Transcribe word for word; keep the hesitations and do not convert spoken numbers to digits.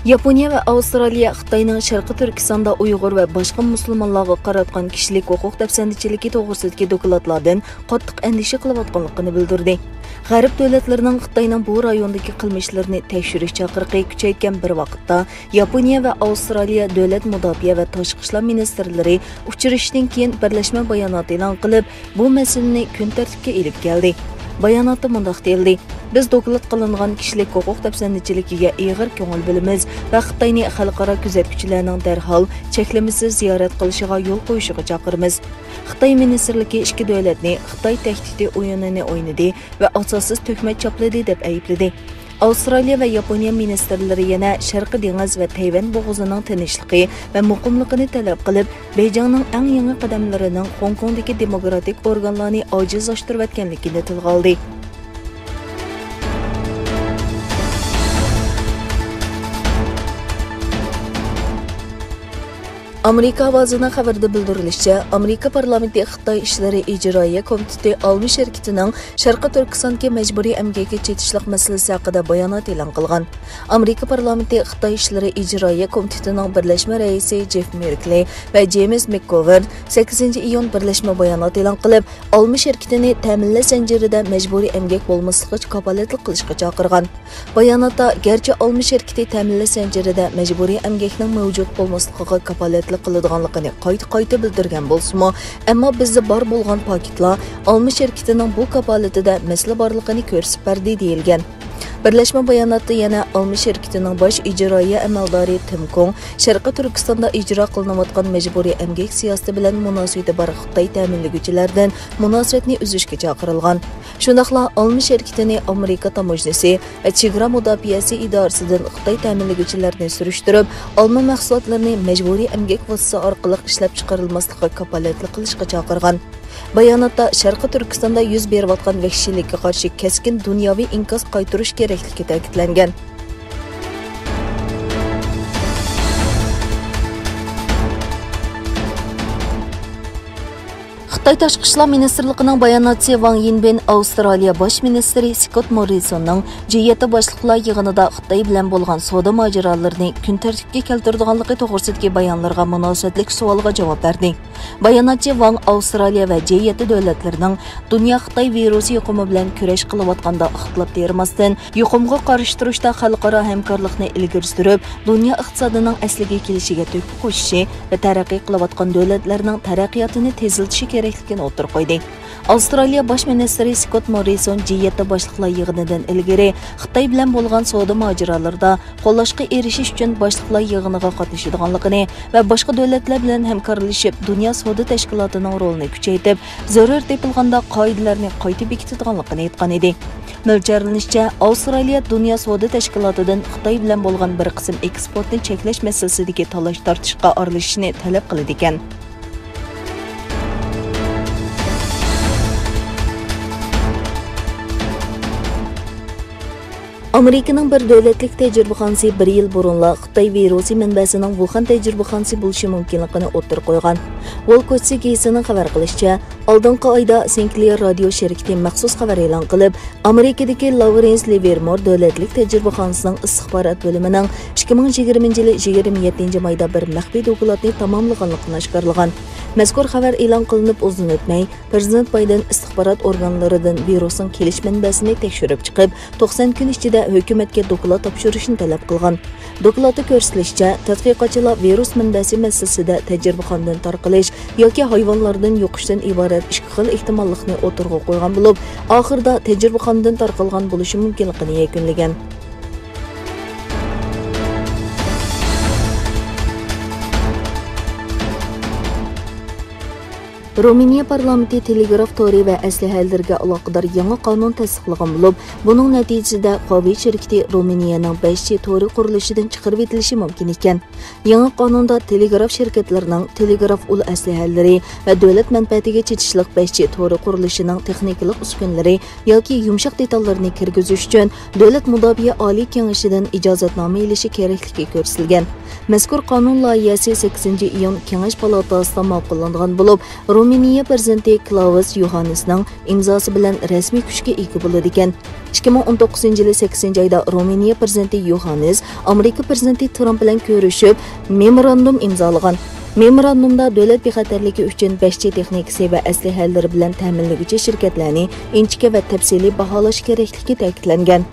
ياپونىيە ۋە ئاۋسترالىيە خىتاينىڭ شەرقىي تۈركىستاندا ئۇيغۇر ۋە باشقا مۇسۇلمانلارغا قاراتقان كىشىلىك ھوقۇق دەپسەندىچىلىكى توغرىسىدىكى دوكلاتلاردىن قاتتىق ئەندىشە قىلىۋاتقانلىقىنى بىلدۈردى. غەرب دۆلەتلىرىنىڭ خىتاينىڭ بۇ رايوندىكى قىلمىشلىرىنى تەكشۈرۈش چاقىرىقى كۈچەيتكەن بىر ۋاقىتتا، ياپونىيە ۋە ئاۋسترالىيە دۆلەت مۇداپىئە ۋە تاشقى ئىشلار مىنىستىرلىرى ئۇچرىشىشتىن كېيىن بىرلەشمە بايانات ئېلان قىلىپ، بۇ مەسىلىنى كۈن تەرتىپكە ئېلىپ كەلدى. باياناتتا مۇنداق دېيىلدى: «بىز دوكلات قىلىنغان كىشىلىك ھوقۇق دەپسەندىچىلىكىگە ئېغىر كۆڭۈل بۆلىمىز ۋە خىتاينى خەلقئارا كۆزەتكۈچىلەرنىڭ دەرھال چەكلىمىسىز زىيارەت قىلىشىغا يول قويۇشىغا چاقىرىمىز.» خىتاي مىنىستىرلىكى ئىككى دۆلەتنى خىتاي تەھدىتى ئويۇنىنى ئوينىدى ۋە ئاساسسىز تۆھمەت چاپلىدى دەپ ئەيىبلىدى. ئاۋسترالىيە ۋە ياپونىيە مىنىستىرلىرى يەنە شەرقىي دېڭىز ۋە تەيۋەن بوغۇزىنىڭ تىنچلىقى ۋە مۇقىملىقىنى تەلەپ قىلىپ، بېيجىڭنىڭ ئەڭ يېڭى قەدەملىرىنىڭ خوڭكوڭدىكى دېموكراتىك ئورگانلارنى ئاجىزلاشتۇرۇۋەتكەنلىكىنى تىلغا ئالدى. ئامېرىكا ئاۋازىنىڭ خەۋىرىدە بىلدۈرۈلۈشىچە، ئامېرىكا پارلامېنتى خىتاي ئىشلىرى ئىجرائىيە كومىتېتى ئالما شىركىتىنىڭ شەرقىي تۈركىستاندىكى مەجبۇرىي ئەمگەككە چېتىشلىق مەسىلىسى ھەققىدە بايانات ئېلان قىلغان. ئامېرىكا پارلامېنتى خىتاي ئىشلىرى ئىجرائىيە كومىتېتىنىڭ بىرلەشمە رەئىسى جېف مېركلى ۋە جېيمس مېكگوۋېر سەككىزىنچى ئىيۇن بىرلەشمە بايانات ئېلان قىلىپ، ئالما شىركىتىنى تەمىنلەش زەنجىرىدە مەجبۇرىي ئەمگەك بولماسلىقىغا كاپالەتلىك قىلىشقا چاقىرغان. باياناتتا، گەرچە ئالما شىركىتى تەمىنلەش زەنجىرىدە مەجبۇرىي ئەمگەكنىڭ مەۋجۇت بولماسلىقىغا كاپالەتلىك قىلىدىغانلىقىنى قايتا-قايتا بىلدۈرگەن بولسىمۇ، ئەمما بىزدە بار بولغان پاكىتلار ئالما شىركىتىنىڭ بۇ كاپالىتىدە مەسىلە بارلىقىنى كۆرسىتىپ بەردى، دېيىلگەن. بىرلەشمە باياناتتا يەنە ئالما شىركىتىنىڭ باش ئىجرائىيە ئەمەلدارى تىم كۇڭ شەرقىي تۈركىستاندا ئىجرا قىلىنىۋاتقان مەجبۇرىي ئەمگەك سىياسىتى بىلەن مۇناسىۋىتى بار خىتاي تەمىنلىگۈچىلەردىن مۇناسىۋەتنى ئۈزۈشكە چاقىرىلغان. شۇنداقلا ئالما شىركىتىنى ئامېرىكا تاموژنىسى ۋە چېگرا مۇداپىئەسى ئىدارىسىدىن خىتاي تەمىنلىگۈچىلەرنى سۈرۈشتۈرۈپ، ئالما مەھسۇلاتلىرىنى مەجبۇرىي ئەمگەك ۋاسىتىسى ئارقىلىق ئىشلەپچىقىرىلماسلىقىغا كاپالەتلىك قىلىشقا چاقىرغان. باياناتتا شەرقىي تۈركىستاندا يۈز بېرىۋاتقان ۋەھشىيلىككە قارشى كەسكىن دۇنياۋى ئىنكاس قايتۇرۇش كېرەكلىكى تەكىتلەنگەن. خىتاي تاشقى ئىشلار مىنىستىرلىقىنىڭ باياناتچىسى ۋاڭ يىنبىن ئاۋسترالىيە باش مىنىستىرى سكوت موررىسوننىڭ جى يەتتە باشلىقلار يىغىنىدا خىتاي بىلەن بولغان سودا ماجىرالىرىنى كۈن تەرتىپكە كەلتۈرىدىغانلىقى توغرىسىدىكى بايانلىرىغا مۇناسىۋەتلىك سوئالغا جاۋاب بەردى. باياناتچى ۋاڭ ئاۋسترالىيە ۋە جى يەتتە دۆلەتلىرىنىڭ دۇنيا خىتاي ۋىرۇسى يۇقۇمى بىلەن كۈرەش قىلىۋاتقاندا ئىختىلاپ تېرىماستىن، يۇقۇمغا قارشى تۇرۇشتا خەلقئارا ھەمكارلىقنى ئىلگىرى سۈرۈپ، دۇنيا ئىقتىسادىنىڭ ئەسلىگە كېلىشىگە تۆھپە قوشۇشى ۋە تەرەققىي قىلىۋاتقان دۆلەتلەرنىڭ تەرەققىياتىنى تېزلىتىشى كېرەكلىكىنى ئوتتۇرىغا قويدى. ئاۋسترالىيە باش مىنىستىرى سكوت موررىسون جى يەتتە باشلىقلار يىغىنىدىن ئىلگىرى خىتاي بىلەن بولغان سودا ماجىرالىرىدا قوللاشقا ئېرىشىش ئۈچۈن باشلىقلار يىغىنىغا قاتنىشىدىغانلىقىنى ۋە باشقا دۆلەتلەر بىلەن ھەمكارلىشىپ، دۇنيا سودا تەشكىلاتىنىڭ رولىنى كۈچەيتىپ، زۆرۈر تېپىلغاندا قائىدىلەرنى قايتا بېكىتىدىغانلىقىنى ئېيتقان ئىدى. مۆلچەرلىنىشىچە، ئاۋسترالىيە دۇنيا سودا تەشكىلاتىدىن خىتاي بىلەن بولغان بىر قىسىم ئېكسپورتنى چەكلەش مەسىلىسىدىكى تالاش-تارتىشقا ئارىلىشىشنى تەلەپ قىلىدىكەن. ئامېرىكىنىڭ بىر دۆلەتلىك تەجرىبىخانىسى بىر يىل بۇرۇنلا خىتاي ۋىرۇسى مەنبەسىنىڭ ۋۇخەن تەجرىبىخانىسى بولۇشى مۇمكىنلىقىنى ئوتتۇرىغا قويغان. ۋول كوچسى گېزىتىنىڭ خەۋەر قىلىشىچە، ئالدىنقى ئايدا سىنكلېر رادىيو شىركىتى مەخسۇس خەۋەر ئېلان قىلىپ، ئامېرىكىدىكى لاۋرېنس لىۋېرمور دۆلەتلىك تەجرىبىخانىسىنىڭ ئىستىخبارات بۆلۈمىنىڭ ئىككى مىڭ يىگىرمىنچى يىلى يىگىرمە يەتتىنچى مايدا بىر مەخپىي دوكلاتنى تاماملىغانلىقىنى ئاشكارىلىغان. مەزكۇر خەۋەر ئېلان قىلىنىپ ئۇزۇن ئۆتمەي، پىرېزىدېنت بايدېن ئىستىخبارات ئورگانلىرىدىن ۋىرۇسنىڭ كېلىش مەنبەسىنى تەكشۈرۈپ چىقىپ، توقسان كۈن ئىچىدە ھۆكۈمەتكە دوكلات تاپشۇرۇشنى تەلەپ قىلغان. دوكلاتتا كۆرسىتىلىشىچە، تەتقىقاتچىلار ۋىرۇس مەنبەسى مەسىلىسىدە تەجرىبىخانىدىن تارقىلىش ياكى ھايۋانلاردىن يۇقۇشتىن ئىبارەت ئىككى خىل ئېھتىماللىقنى ئوتتۇرىغا قويغان بولۇپ، ئاخىرىدا تەجرىبىخانىدىن تارقالغان بولۇشى مۇمكىنلىقىنى يەكۈنلىگەن. رومىنىيە پارلامېنتى تېلېگراف تورى ۋە ئەسلىھەلىرىگە ئالاقىدار يېڭى قانۇن تەستىقلىغان بولۇپ، بۇنىڭ نەتىجىسىدە خۇاۋېي شىركىتى رومىنىيەنىڭ بەش جى تورى قۇرۇلۇشىدىن چىقىرىۋېتىلىشى مۇمكىن ئىكەن. يېڭى قانۇندا تېلېگراف شىركەتلىرىنىڭ تېلېگراف ئۇل ئەسلىھەلىرى ۋە دۆلەت مەنپەئەتىگە چېتىشلىق بەش جى تورى قۇرۇلۇشىنىڭ تېخنىكىلىق ئۈسكۈنىلىرى ياكى يۇمشاق دېتاللىرىنى كىرگۈزۈش ئۈچۈن دۆلەت مۇداپىئە ئالىي كېڭىشىدىن ئىجازەتنامە ئېلىشى كېرەكلىكى كۆرسىتىلگەن. مەزكۇر قانۇن لايىھەسى سەككىزىنچى ئىيۇن كېڭەش پالاتاسىدا ماقۇللانغان بولۇپ، رومىنىيە پىرېزىدېنتى كلاۋس يوھاننېسنىڭ ئىمزاسى بىلەن رەسمىي كۈچكە ئىگە بولىدىكەن. ئىككى مىڭ ئون توققۇزىنچى يىلى سەككىزىنچى ئايدا رومىنىيە پىرېزىدېنتى يوھاننېس ئامېرىكا پىرېزىدېنتى ترامپ بىلەن كۆرۈشۈپ، مېموراندۇم ئىمزالىغان. مېموراندۇمدا دۆلەت بىخەتەرلىكى ئۈچۈن بەشچە تېخنىكىسى ۋە ئەسلىھەلىرى بىلەن تەمىنلىگۈچى شىركەتلەرنى ئىنچىكە ۋە تەپسىلىي باھالاش كېرەكلىكى تەكىتلەنگەن.